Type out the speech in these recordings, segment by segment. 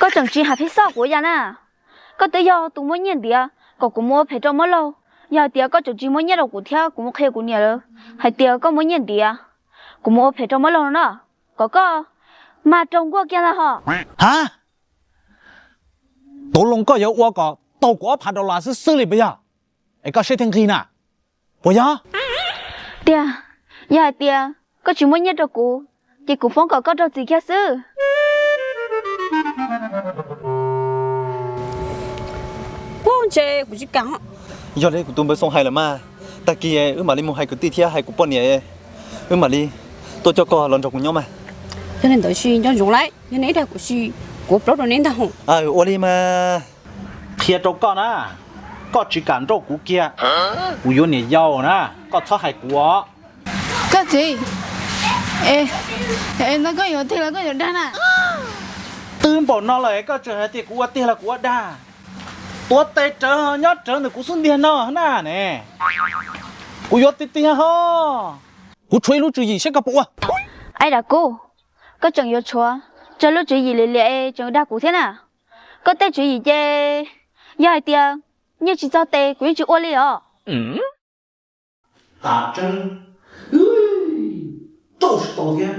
Koj tseem tsis hais pheej xoj kuv yam na. Koj twb yog tus muab nyiaj ntiav kom kuv mus ua phem rau Mab Laug. Yog hais tias koj tseem tsis muab nyiaj rau kuv thiab kuv mus qhia kuv niam lawv hais tias koj muab nyiaj ntiav kuv mus ua phem rau Mab Laug no na, kom koj mag raug nkuaj kiag ntag hos. Ha, tus loo koj yuav ua kom tau kuv ob phav dollar xwb xwb li puas yog? Es koj siab thiaj nqig na, puas yog? Tiag, yog hais tias koj tsis muab nyiaj rau kuv, ces kuv foob kom koj raug txim kiag xwb. Ub, ntshe kuv tsis kam. Yog li kuv tus npawg Xoo hais lawm mas, tag kis wb mam li mus hais kwv tij thiab hais kuv poj niam, wb mam li tuaj coj koj los nrog kuv nyob mas. Yog li ntawd tsis nco ntsoov lawm, yog neb dag kuv tsis, kuv plaub rau neb ntag hos. Ua li mas. Qhia rau koj na, koj tsis kam nrauj kuv kiag, kuv yuav niam yau na, koj txhob hais kuv os. Koj txiv, no koj yuav tiag los koj yuav dag na? Twb npaum no lawm koj tseem hais tias kuv ua tiag los kuv ua dag? Tuav tes rawv nyob rawv ntawm kuv xub ntiag no na ne. Kuv yuav tiag tiag hos. Kuv tshuav ib lub tswv yim saib koj puas ua. Aib Dam Kub, koj tseem yuav tshuav tsawg lub tswv yim liam liam es tseem dag kuv thiab na? Koj tej tswv yim ces yog hais tias nyiaj tsis txog tes kuv yeej tsis ua li os. Tam tseeb, rau tsis tau thiab.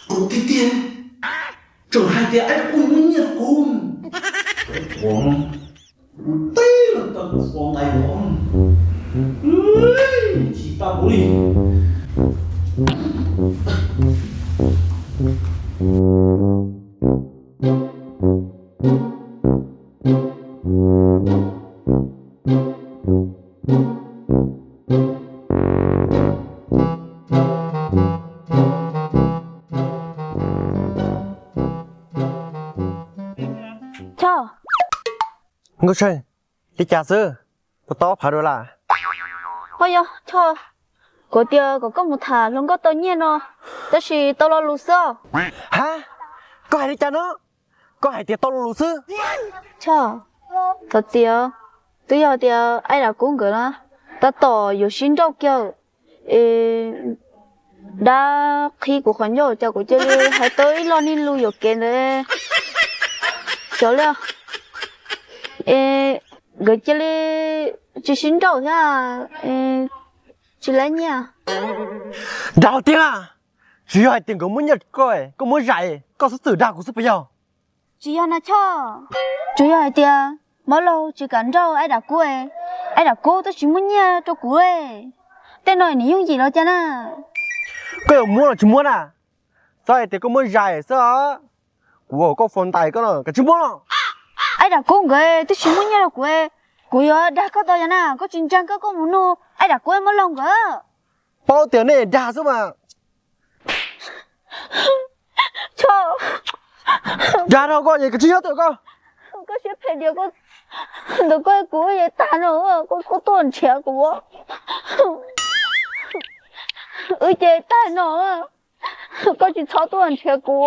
Kuv tiag tiag, tseem hais tias Aib Dam Kub muab nyiaj rau kuv. Kuv teb los tau kuv ua nqaij ua, chim pab kuv li. Choj, Nkauj Tsheej, li cas xwb, puas tau ob phav dollar? Ho yog Choj, kuv tias kom koj mus tham hluas nkauj tau nyiaj no, tab sis tau lo lus xwb. Ha, koj hais li cas no? Koj hais tias tau lo lus xwb. Choj, thov txim, twb yog tias Aib Dam Kub nkawd na, tab tom yuav sib nrauj kiag, dab qhib kuv qhov ncauj cas kuv cia li hais tau ib lo niag lus yuam kev ntawd xyov li. Es nkawd cia li tsis sib nrauj thiab, tsis laib nyiaj. Dag tiag, tsis yog hais tias nkawd muab nyiaj koj, koj muab zais koj xub txwm dag kuv xwb puas yog? Tsis yog na Choj, tsuas yog hais tias Mab Laug tsis kam nrauj Aib Dam Kub, Aib Dam Kub twb tsis muab nyiaj rau kuv. Tej no nws yooj yim los cas na? Koj yuav muab los tsis muab na? Txhob hais tias koj muab zais xwb os. Kuv ua koj foom ntais koj no, koj tsis muab los. Aib Dam Kub nkawd twb tsis muab nyiaj rau kuv, kuv yuav dag koj tau yog na? Koj tsis ntseeg koj, koj mus nug Aib Dam Kub Mab Laug nkawd. Paub tias nej dag xwb mas. Dag rau koj es koj tsis nyob twj koj. Koj siab phem diam, ntawm koj kuv wb yeej tag no, koj tuaj nrhiav kuv, wb ces tag no, koj tsis txhob tuaj nrhiav kuv.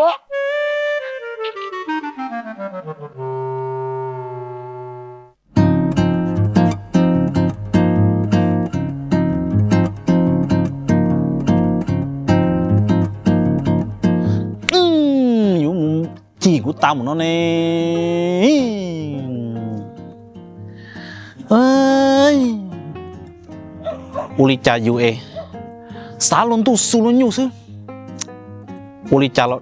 Yuav mus cim kuv tas mus no ne. Ua li cas yus es xav lub ntuj xu lub nyuj xwb, ua li cas los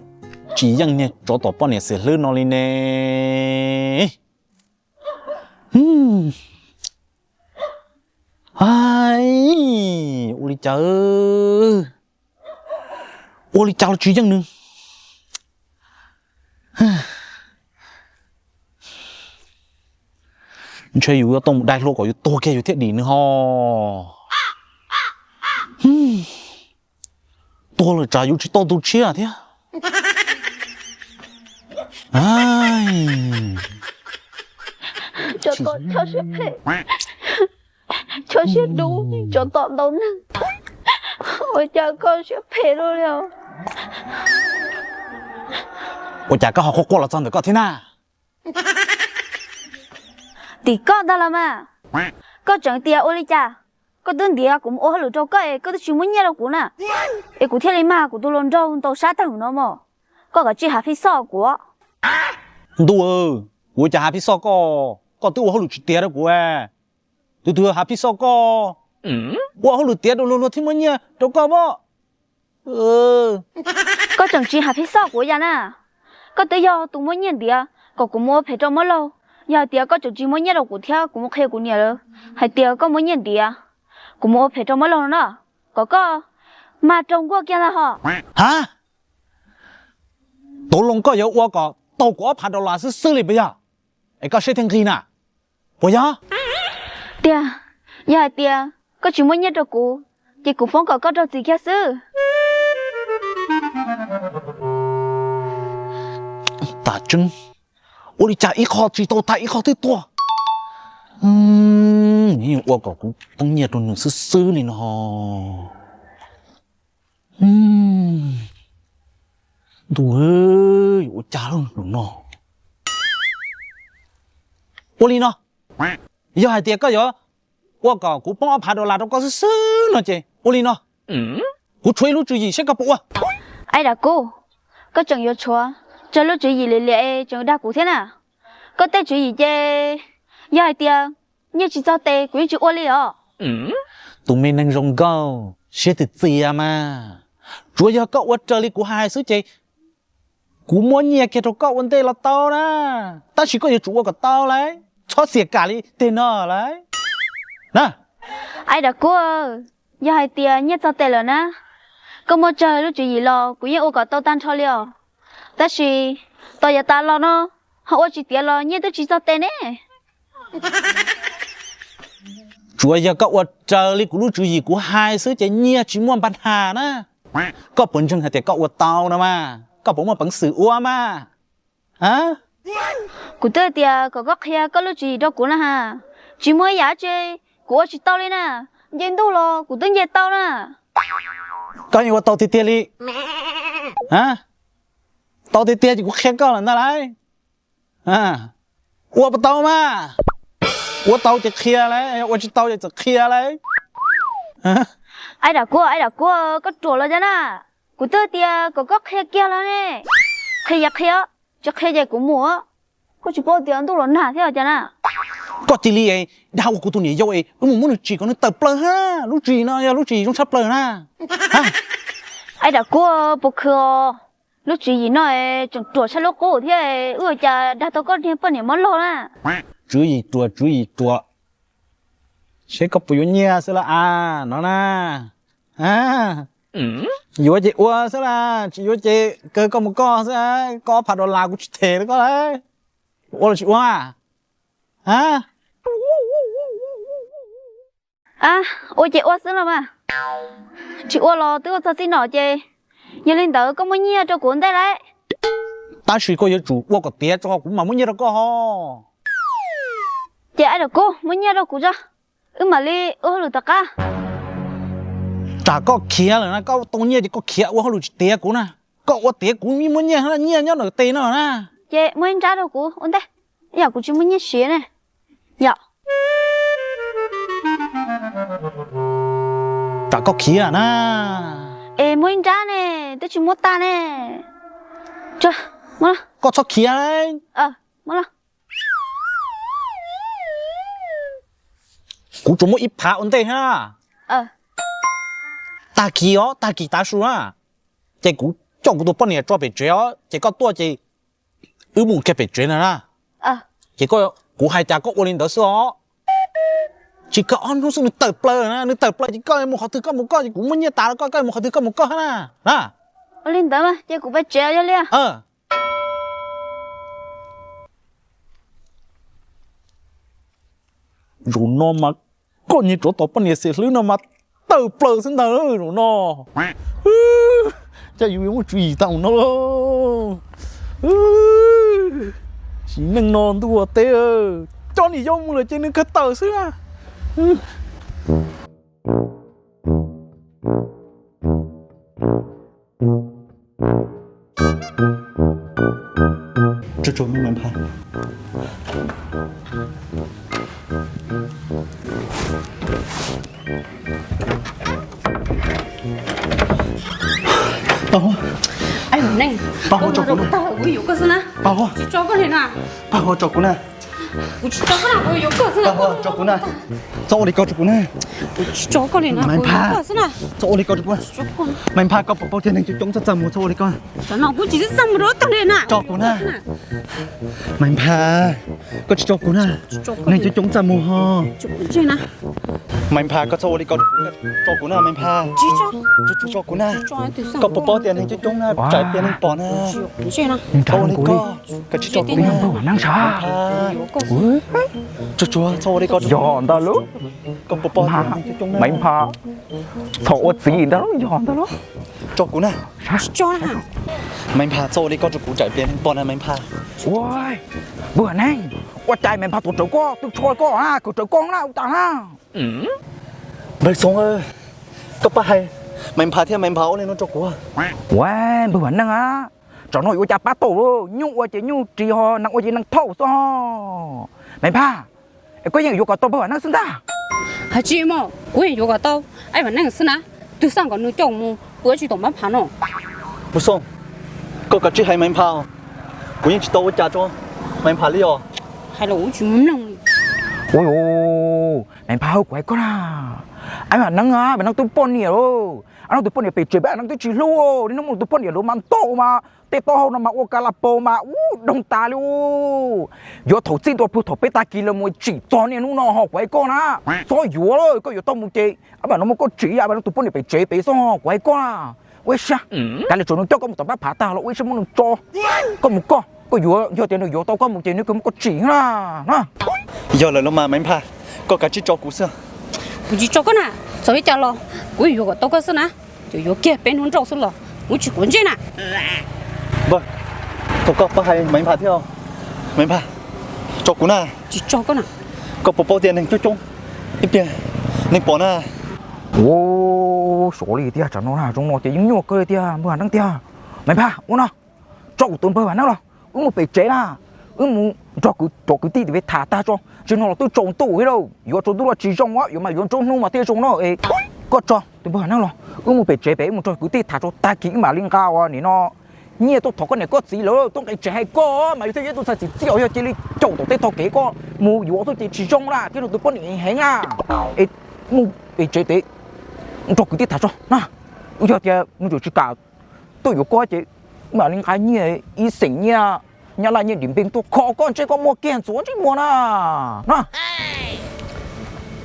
tsis yeej niag tsov tom poj niam xiam hlwb no li ne. Ua li cas, ua li cas los tsis yeej nws. Ntshe yus yuav tau mus dai hlua kom yus tuag kiag yus thiaj dim nws ho. Tuag lawm tsam yus tsis tau tus tshiab thiab. Tsov tom siab phem, tsov siab dub, tsov tom ntau neeg, ua cas koj siab phem luaj li os? Ua cas koj ho quaj quaj los txog ntawm koj thiab na? Tim koj ntag los mas. Koj tseem tias ua li cas? Koj twb ntiav kuv mus ua hauj lwm rau koj es koj twb tsis muab nyiaj rau kuv na, es kuv thiaj li mag kuv tus hluas nraug ntaus sab tag no mog. Koj kav tsij hais pheej xoj kuv. Ntuj, kuv ua cas hav phij xoj koj, koj twb ua hauj lwm tsis tiav rau kuv. Tus twg hav phij xoj koj, ua hauj lwm tiav rau luag luag thiaj muaj nyiaj rau koj pob. Koj tseem tsis hav phij xoj kuv yam na. Koj twb yog tus muaj nyiaj ntiav kom kuv mus ua phem rau mab laug. Yog hais tias koj tseem tsis muab nyiaj rau kuv thiab kuv mus qhia kuv niam lawv hais tias koj muaj nyiaj ntiav, kuv mus ua phem rau mab laug no na, kom koj mag raug nkuaj kiag ntag hos. Ha, tus loo koj yuav ua kom tau kuv ob phav dollar xwb xwb li puas yog? Es koj siab thiaj nqig na, puas yog? Tiag, yog hais tias koj tsis muab nyiaj rau kuv, ces kuv foob kom koj raug txim kiag xwb. Tas tseeb, ua li cas ib qho tsis tau tag ib qho twb tuaj. Nws ua kom kuv poob nyiaj rau nws xwb xwb li no. Ntuj, ua cas lub no. Ua li no, yog hais tias koj yuav ua kom kuv poob ob phav dollar rau koj xwb xwb no ces ua li no, kuv tshuav ib lub tswv yim saib koj puas ua. Aib dam kub, koj tseem yuav tshuav tsawg lub tswv yim liam liam es tseem dag kuv thiab na. Koj tej tswv yim ces yog hais tias nyiaj tsis txog tes kuv yeej tsis ua li os. Tus me neeg zoo nkauj siab txias txias mas, tsuav yog koj ua raws li kuv hais xwb ces kuv muab nyiaj kiag rau koj ua ntej los tau na, tab sis koj yuav tsum ua kom tau lauj, txhob xiam kam li tiag no lauj na. Aib dam kub, yog hais tias nyiaj txog tes lawm na, koj muaj tsawg lub tswv yim los kuv yeej ua kom tau tag nrho li os. Tab sis tos yav tas los no ho ua tsis tiav los nyiaj twb tsis txog tes ne. Tsuav yog koj ua raws li kuv lub tswv yim kuv hais xwb ces nyiaj tsis muaj npa nhas na. Koj puas ntseeg hais tias koj ua tau no mas, koj puas muaj peev xwm ua mas? Kuv twb hais tias kom koj qhia koj lub tswv yim rau kuv na has, tsis muaj ib yam tsi kuv ua tsis tau li na. Nce ntuj los kuv twb nce tau na. Koj yeej ua tau tiag tiag li. Tau tiag tiag ces kuv qhia koj lawm ntag lauj. Ua puas tau mas? Ua tau ces qhia lauj, ua tsis tau ces txawm qhia lauj. Aib dam kub, aib dam kub, koj ruam los cas na? Kuv twb tias kom koj qhia kiag los ne. Qhia yog qhia, tsis qhia ces kuv mus. Koj tsis paub tias ntuj los nag thiab cas na? Koj cia li dag ua kuv tus niam yau es wb mus muab nws tsim kom nws tawm plaws hab. Lub tswv yim no yog lub tswv yim zoo tshaj plaws na. Aib dam kub, puas khw os? Lub tswv yim no tseem ruam tshaj lub qub thiab, wb ua cas dag tau koj niag poj niam mob laug na? Tswv yim ruam, tswv yim ruam. Seb koj puas yuav nyiaj xwb las as no na. Yuav ces ua xwb las, tsis yuav ces kawg koj mus koj xwb. Koj ob phav dollar kuv tsis them rau koj lauj. Ua los tsis ua? A, ua ces ua xwb los mas. Tsis ua los twb ua txog txij no ces, yog li ntawd koj muab nyiaj rau kuv ntej lauj. Tab sis koj yuav tsum ua kom tiav tso kuv mam muab nyiaj rau koj ho. Ces aib dam kub, muab nyiaj rau kuv tso, wb mam li ua hauj lwm tom qab. Tsam koj khiav lawm na, koj tau nyiaj ces koj khiav ua hauj lwm tsis tiav kuv na. Koj ua tiav kuv yeej muaj nyiaj, nyiaj nyob ntawm tes no na. Ces muab ib nrab rau kuv ua ntej, ib yam kuv tsis muaj nyiaj siav ne. Yom. Tsam koj khiav na. Es muab ib nrab ne, twb tsis muab tag ne. Koj txhob khiav. Kuv tsuas muab ib phav ua ntej na. Tag kis os, tag kis tav su na, ces kuv coj kuv tus poj niam tso pem tsev os, ces koj tuaj ces wb mus kiag pem tsev ntag na. Ces kuv hais cas koj ua li ntawd xwb os. Tsis kawg ob hnub xwb nws tawm plaws na, nws tawm plaws ces koj mus qhov twg koj mus koj, ces kuv muab nyiaj tas rau koj, koj mus qhov twg koj mus koj na. Ua li ntawd mas ces kuv pem tsev yog li. Zaum no mas koj niag tsov tom poj niam xim hlwb no mas tawm plaws xwb ntag zaum no. Cas yus yuav muaj tswv yim tau no lauj. Sim neej no ntuj ua teb, coj niam yau mus lawm ces nws kawg tawm xwb na. Neej, Paj Huab, tso kuv na. Paj Huab, tso kuv na. Paj Huab, tso kuv na. Kuv tsis tso koj na, kuv yuav koj xwb na. Paj Huab, tso kuv na. Txhob ua li ko rau kuv na. Kuv tsis tso koj li na, Maiv Phaj, txhob ua li ko rau kuv. Maiv Phaj, koj puas paub tias neeg coob coob txaj txaj muag, txhob ua li ko. Tso kuv na. Maiv Phaj, koj tsis tso kuv na. Neeg coob coob txaj muag ho. Maiv Phaj, koj txhob ua li ko, tso kuv na Maiv Phaj. Tso kuv na. Koj puas paub tias neeg coob coob na, tsam plias neeg pom na. Txhob ua li ko, koj tsis tso kuv na. Tsuag tsuag, txhob ua li ko. Yog ntag lauj. Koj puas paub tias neeg coob coob na. Maiv Phaj, txhob ua txiv ntag lauj, yog ntag lauj. Tso kuv na. Maiv Phaj, txhob ua li ko rau kuv, tsam plias neeg pom na Maiv Phaj. Ua, npawg Neej, ua cas Maiv Phaj tuaj raws koj, twb tshuav koj na, koj raws koj na, ua cas na. Npawg Xoo, koj pab hais Maiv Phaj thiab Maiv Phaj ua li no rau kuv. Ua, npawg Vam Neej a, tsam no yuav ua cas pab tau, nyuj ua ces nyuj ris ho, neeg ua ces neeg thauj xwb. Maiv Phaj, es koj yeej yuav kom tau npawg Vam Neej xwb ntag. Hais tsis mus, kuv yeej yuav kom tau Vam Neej xwb na. Twb xav kom nws coj mus pw tsis tom Maiv Phaj no. Npawg Xoo, koj kav tsij hais Maiv Phaj, kuv yeej tsis tau ua cas rau Maiv Phaj li os. Hais los kuv tsis mloog li. Ua, Maiv Phaj, kuv hais koj na, Vam Neej, Vam Neej tus poj niam lauj, Vam Neej tus poj niam pem tsev peb Vam Neej twb tsis hlub li, hnub mus tus poj niam lawv mas ntau mas tej taub hau no mas ua ka la pau mas ub doog tas li. Yuav thaum txij ntua puag thaum peb tag kis los mus tsim txog niaj hnub no ho kuv hais koj na, txhob yuav, koj yuav tau mus ces Vam Neej muab koj tsim, Vam Neej tus poj niam pem tsev pem xwb ho kuv hais koj na. Ua ib siab, kav liam tsuav nws coj koj mus tom Maiv Phaj tag los ua ib siab muab nws tso, koj mus koj, koj yuav, yog tias nws yuav tau koj mus ces nws kawg muab koj tsim na. Yog lawm los mas Maiv Phaj, koj kav tsij tso kuv xwb. Kuv tsis tso koj na, txawm li cas los kuv yuav kom tau koj xwb na. Ces yuav kiag peb hnub nrauj xwb los kuv tsis quav ntsej na. Npawg, thov koj pab hais Maiv Phaj thiab. Maiv Phaj, tso kuv na. Tsis tso koj na. Koj puas paub tias neeg coob coob, ib pliag neeg pom na. Ua, xyov li tiag, tsam no na zoo no ces yeej nyuaj kawg li tiag npawg Vam Neej tiag. Maiv Phaj, ua no, tso kuv tus npawg Vam Neej los wb mus pem tsev na, wb mus nrog kwv, cov kwv tij tim pem tham tag tso, tsis no los twb tsaus ntuj thiab lauj, yuav tsaus ntuj los tsis zoo, yuav mas yuav nruab hnub mas thiaj zoo no es. Koj tso tus npawg Vam Neej los wb mus pem tsev pem wb mus nrog kwv tij tham tso, tag kis wb mam li nqa ua nim no nyiaj tuaj thov koj niam koj txiv lawm tuaj nqis tsev hais koj mas yus thiaj yog ib tug ntxhais txim txiaj, yog cia li caum tom tej tog kev koj mus yuav xwb ces tsis zoo na, thiab nws tus poj niam heev na. Es mus pem tsev pem nrog kwv tij tham tso na, yog tias nws tseem tsis kam tuaj yuav koj ces wb mam li nqa nyiaj ib xeem nyiaj Nyab Laj nyiaj dim npeej tuaj kho koj ntsej koj muag kiag ntxuav ntsej muag na.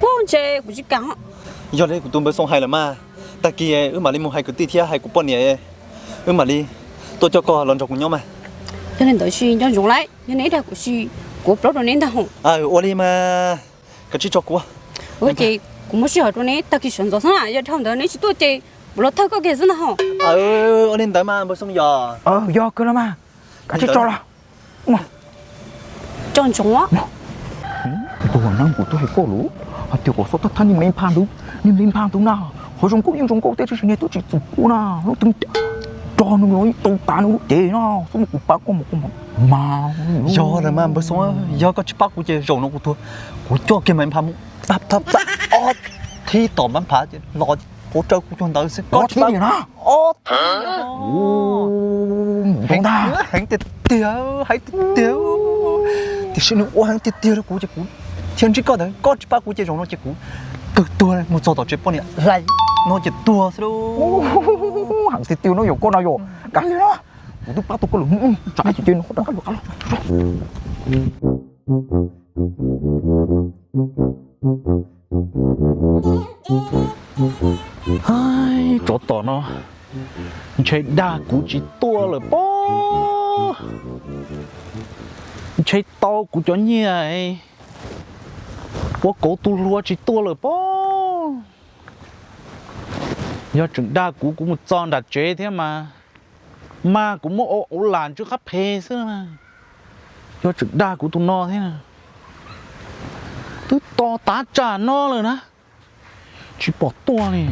Ua ntshe kuv tsis kam. Yog li kuv tus npawg Xoo hais lawm mas, tag kis wb mam li mus hais kwv tij thiab hais kuv poj niam, wb mam li tuaj coj koj los nrog kuv nyob mas. Yog li ntawd tsis nco ntsoov lawm, yog neb dag kuv tsis, kuv plaub rau neb ntag hos. Ua li mas, kav tsij tso kuv. Ua ces kuv muab sij hawm rau neb tag kis sawv ntxov xwb na, yog dhau ntawd neb tsis tuaj ces kuv los thawj koj kiag xwb ntag hos. Ua li ntawd mas npawg Xoo yog. Yog kawg los mas, kav tsij tso los. Tso ntsoov. Tus Vam Neej, kuv twb hais koj lawm hais tias kom txhob thab thab niag Maiv Phaj ntawd, niag Maiv Phaj ntawd na, qhov zoo nkauj yeej zoo nkauj tiag tab sis niag twb tsis txwm pub na, lub twb rog nws los ib tau tas nws lub cev no, txhob muab kuv pab koj mus koj mus mas. Yog lawm mas npawg Xoo, yog koj tsis pab kuv ces zaum no kuv tuag, kuv coj kiag Maiv Phaj mus thab thab thab ob thib tom Maiv Phaj ces los qhov raws kuv cov ntawd xwb, koj tsis pab na. Heev tiag tiag, heev tiag tiag. Tiam sis nws ua heev tiag tiag rau kuv ces kuv thiaj ntsib koj ntawd, koj tsis pab kuv ces zaum no ces kuv kawg tuag mus txog tom tsev poj niam hlais no ces tuag xwb lauj. Heev tiag tiag no yog koj no yog. Kav liam na, kuv twb pab tau koj lawm, tsam ib chim ces nws rov qab los qab los. Tsov tom no ntshe dag kuv tsis tuaj lawm pob, ntshe tau kuv cov nyiaj ua kauv tu hlua tsis tuaj lawm pob. Yog tseem dag kuv, kuv mus txog nram tsev thiab mas, mas kuv muab ua lam ntsw qab phe xwb. Yog tseem dag kuv tus no thiab, twb tos tav tsam no lawm na, tsis pom tuaj li.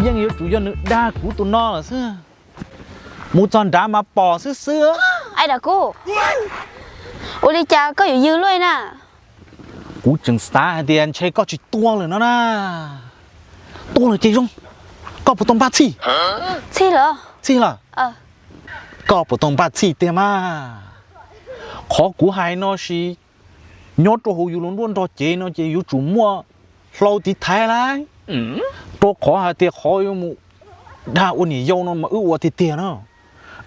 Yeej yuav tsum yog nws dag kuv tus no lawm xwb. Mus txog nrad mas pom xwb xwb. Aib Dam Kub, ua li cas koj yuav yws luaj na? Kuv tseem xav hais tias ntshe koj tsis tuaj lawm no na. Tuaj lawm ces zoo, koj puas tau npaj txhij? Txhij lawm. Txhij lawm? Koj puas tau npaj txhij tiag mas? Qhov kuv hais no sis, nyob rau hauv yus lub nruab nrog cev no ces yuav tsum muaj hlau tiv thaiv lauj. Rau qhov hais tias qhov yuav mus dag ua niam yau no mas wb ua tiag tiag na.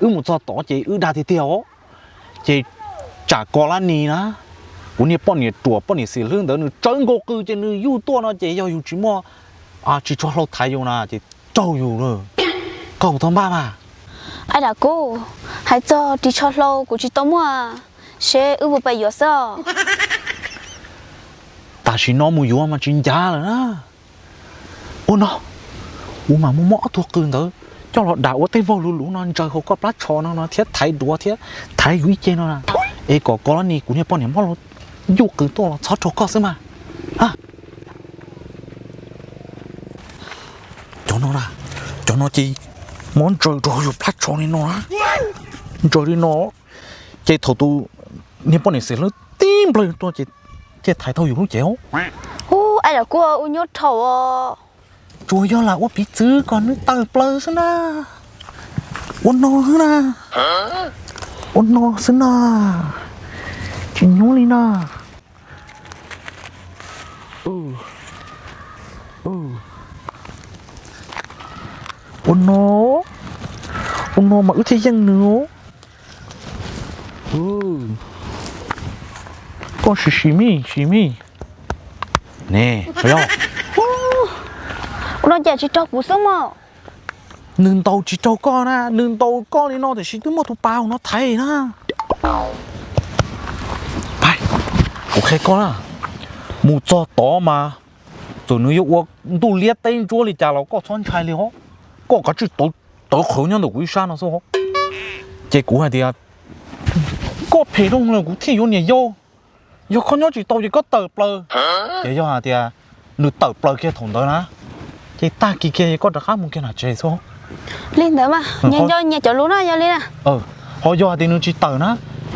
Wb mus txog tod ces wb dag tiag tiag os. Ces tsam Kos Lab Nis na, kuv niag poj niam ruam poj niam xim hlwb ntawd nws tsawv nkaus qws ces nws yuj tuaj no ces yog yus tsis muaj, tsis tshua hlau thaiv yus na ces raug yus lawm. Koj puas tau npaj mas? Aib Dam Kub, hais txog ris tsho hlau kuv tsis tau muaj, seb wb puas pais yuav xwb os. Tam sim no mus yuav mas tsis ncav lawm na. Ua no, kuv mam muab ob tug qws ntawd coj los dam ua tej vog luv luv no ntsaws hauv koj plab tsho no no thiab thaiv duav thiab thaiv yus ib ce no na, es kom Kos Lab Nis kuv niag poj niam mob los yuj qws tuaj los txhob raug koj xwb mas. Cov no na, cov no ces muab ntsaws rau hauv yus plab tsho li no na, ntsaws li no, ces thaum tus niag poj niam xim hlwb tib nplawg tuaj ces thiaj thaiv tau yus lub cev. Ub, Aib Dam Kub, ua nyuaj dhau os. Tsuas yog lam ua piv txwv kom nws tawm plaws xwb na. Ua no xwb na. Ua no xwb na. Tsis nyuaj li na. Ua no, ua no mas wb thiaj yeej nws. Koj sim sim mij, sim mij. Ne, ua no cas tsis raug kuv xwb mog? Nws ntaus tsis raug koj na, nws ntaus koj li no tiam sis twb muaj tus pas hauv no thaiv na. Kuv qhia koj na, mus txog tod mas txawm nws yuav ua ntuj liab teb ntsuab li cas los koj txhob ntshai li os. Koj kav tsij tawv qhawv nyob ntawm kuv ib sab no xwb. Ces kuv hais tias, koj phem zoo li kuv thiaj yuav niam yau. Yog koj nyob tsis tau ces koj tawm plaws. Ces yog hais tias nws tawm plaws kiag thaum ntawd na, ces tag kis kiag koj rov qab mus kiag nram tsev xwb. Li ntawd mas nyias nco nyias cov lus na, yog li na. Ho yog hais tias nws tsis tawm na,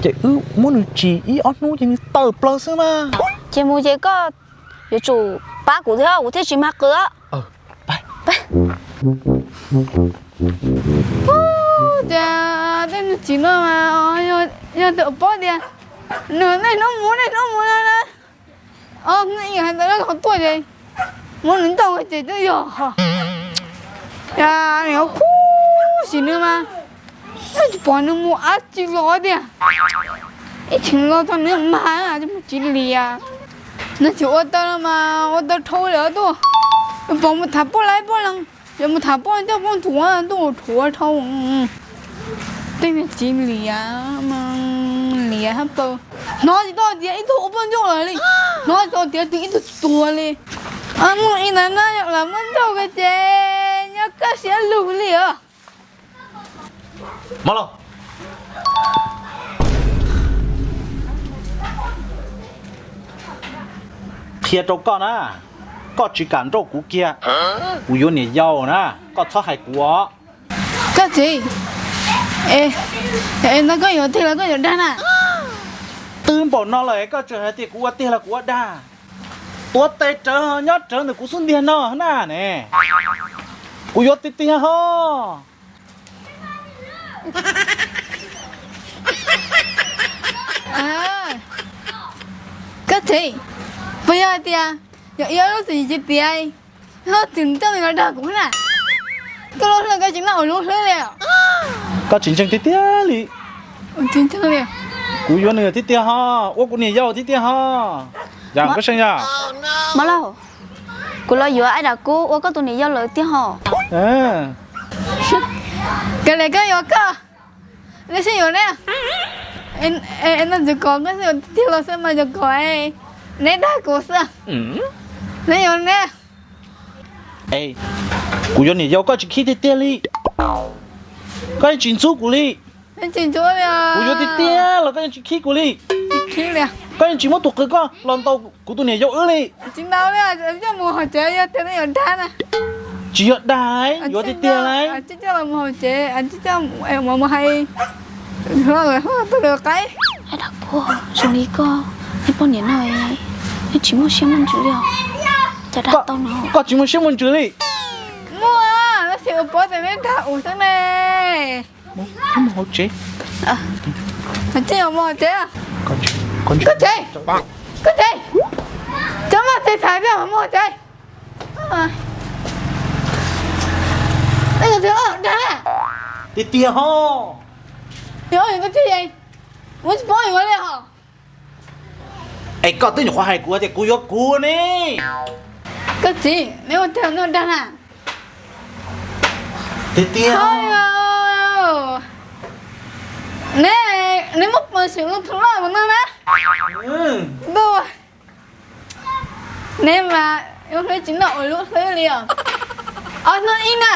ces wb muab nws tsim ib ob hnub ces nws tawm plaws xwb mas. Ces mus ces koj yuav tsum pab kuv thiab kuv thiaj tsis mag qws. Tias tej niag txiv no mas yog tias paub tias nws niaj hnub mus niaj hnub mus no na, hais ntawd los tuaj ces muab nws ntaus ces twb yog. Nws khub sim nws mas tsis pom nws mus dab tsi los tiag. Ib txhia los txog nws mag mus tsis liam. Nws tsis ua tau no mas ua tau dhau lawm tuaj. Pom mus tham poj laib poj leeg, yog mus tham poj leeg coj poj ntxoog tuaj rhuav dhau. Tej niag txiv liam, liam hab paws. Hnov tsis tau tias ib tug ua poj ntxoog lawm li, hnov tsis tau tias tus ib tug tuag li. Muaj ib ntawd na, lam muab nrauj ko ces nyob kaj siab lug li os. Qhia rau koj na, koj tsis kam nrauj kuv kiag, kuv yuav niam yau na, koj txhob hais kuv os. Koj txiv, no koj yuav tig los koj yuav dag na? Twb npaum no lawm koj tseem hais tias kuv ua tiag los kuv ua dag? Tuav tes rawv nyob rawv ntawm kuv xub ntiag no na ne. Kuv yuav tiag tiag ho. Koj txiv, puas yog hais tias yog ib lub txim tsis tiav, lub txim coj nws los dag kuv na? Koj lub hlwb koj tsis noj ua lub hlwb li. Koj tsis ntseeg tiag tiag li. Kuv yuav nws tiag tiag ho, ua kuv niam yau tiag tiag ho. Yam koj seej yam. Mab Lauj, kuv los yuav Aib Dam Kub ua koj tus niam yau lawm tiag ho. Kawg li koj yuav koj, neb sib yuav ne. No tsis kom koj sib yuav tiag los xwb mas tsis kom neb dag kuv xwb. Neb yuav ne. Kuv yuav niam yau koj tsis khib tiag tiag li. Koj yeej tsis ntxub kuv li. Kuv yuav tiag tiag los koj yeej tsis khib kuv li. Koj yeej tsis muab tus qws koj los ntaus kuv tus niam yau wb li. Tsis ntaus li, coj mus hauv tsev yog tias neb yuav dag na. Tsis yog dag, yuav tiag tiag lauj. Coj los mus hauv tsev, coj mus hais hlob lawv tuaj lawv qaib. Ai dab kuv, zoo li koj, nej poj niam no, nej tsis muaj siab muaj ntsws li os. Cas dag tau no? Koj tsis muaj siab muaj ntsws li. Muaj, tab sis ua pov tias nej dag kuv xwb ne. Mus hauv tsev. Tsev, mus hauv tsev. Koj tsev, koj tsev, cov maj tsev txhais thiab mus hauv tsev. Tiag tiag ho. Ua tsis paub yuav li hos. Es koj twb nyuam qhuav hais kuv tias kuv yuav kuv ne. Koj txiv, neb ua tag noj dag na. Tiag tiag. Neb, neb muab peev xwm lub thaum loj mus no na. Neb mas hlwb tsis noj ua lub hlwb li os. Ob hnub ib na,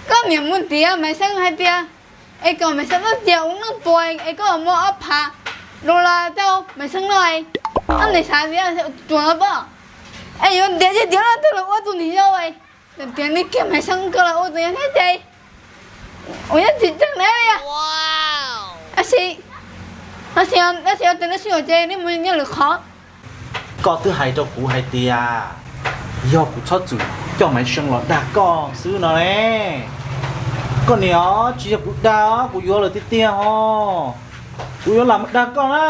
koj niam mus ntiav Maiv Xeeb hais tias es kom Maiv Xeeb noj cia ua neej pua es koj muab ob phav dollar rau Maiv Xeeb noj. Koj niam xav tias tsuas pob, es yuav ntiav ces tiav los twg los ua tus niam yau, tiav nws kiag Maiv Xeeb ko los ua tus yau thiab ces ua nyob tsis tseeb neb li. Tab sis, tab sis ua tus neb sib yuav ces neb mus nyob lwm qhov. Koj twb hais rau kuv hais tias yog kuv txhob txwm coj Maiv Xeeb los dag koj xwb no ne. Koj niam, tsis yog kuv dag, kuv yuav lawm tiag tiag ho. Kuv yuav lam mus dag koj na.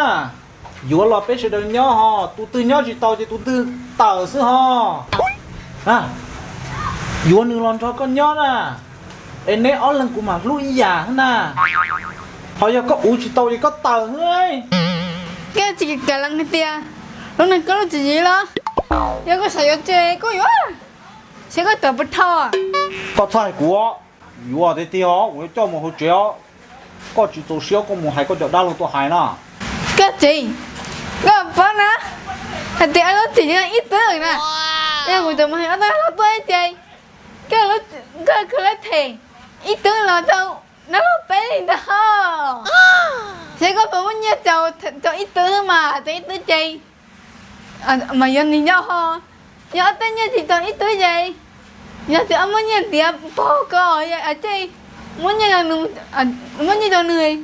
Yuav los peb sawv daws nyob ho, tus twg nyob tsis tau ces tus twg tawm xwb ho. Yuav nws los nrog koj nyob na, es neb ob leeg kuv mam hlub ib yam xwb na. Ho yog koj uv tsis tau ces koj tawm xwb. Koj tsis kam lees hais tias lub neej koj lub tswv yim los? Yog koj xav yuav ces koj yuav, seb koj tawm puas dhau. Koj txhob hais kuv, yuav tiag tiag os, kuv yuav coj mus hauv tsev os. Koj tsis txaus siab koj mus hais koj cov dab laug tuaj hais na. Koj txiv, koj paub na, hais tias lub txim ib tug na, yog kuv tseem mus hais ob tug dab laug tuaj ces koj, koj khaws lawv them ib tug los rau dab laug peb li ntag. Seb koj puas muaj nyiaj txaus rau ib tug mas, rau ib tug ces mas yuav nws nyob ho. Yog ob tug nyiaj tsis txaus ib tug ces, yog tias muaj nyiaj tiav pog ko ces muab nyiaj rau nws, muab nyiaj rau nws,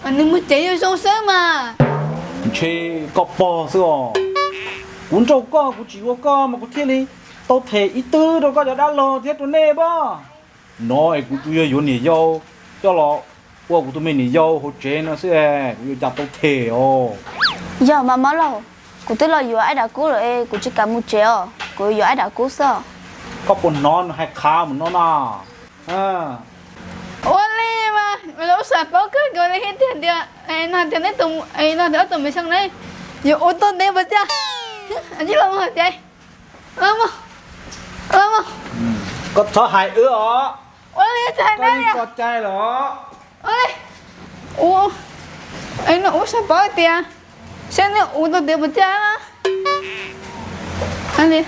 nws mus tsev zoo zoo xwb mas. Ntshe koj pog xwb os. Kuv nrauj koj, kuv tsis yuav koj mas kuv thiaj li tau them ib tug rau koj cov dab laug thiab rau nej pob. No es kuv twb yuav yuav niam yau coj los ua kuv tus me niam yau hauv tsev no xwb, kuv yuav cas tau them os. Yog mas mab laug, kuv twb los yuav Aib Dam Kub lawm es kuv tsis kam mus tsev os, kuv yuav Aib Dam Kub xwb. Koj puas hnov nws hais qhav mus no na? Ua li mas ua li ub xav paub kawg nkaus li thiab tiag tias no tias neb tus, no tias ob tug Maiv Xeeb ne, yuav ua tau ntev puas tag? Los mus hauv tsev. Los mus. Koj txhob hais wb os. Ua li tsis hais neb li. Koj cai los. Ua li. Ua, no ub xav paub tias seb neb ua tau ntev puas tag na.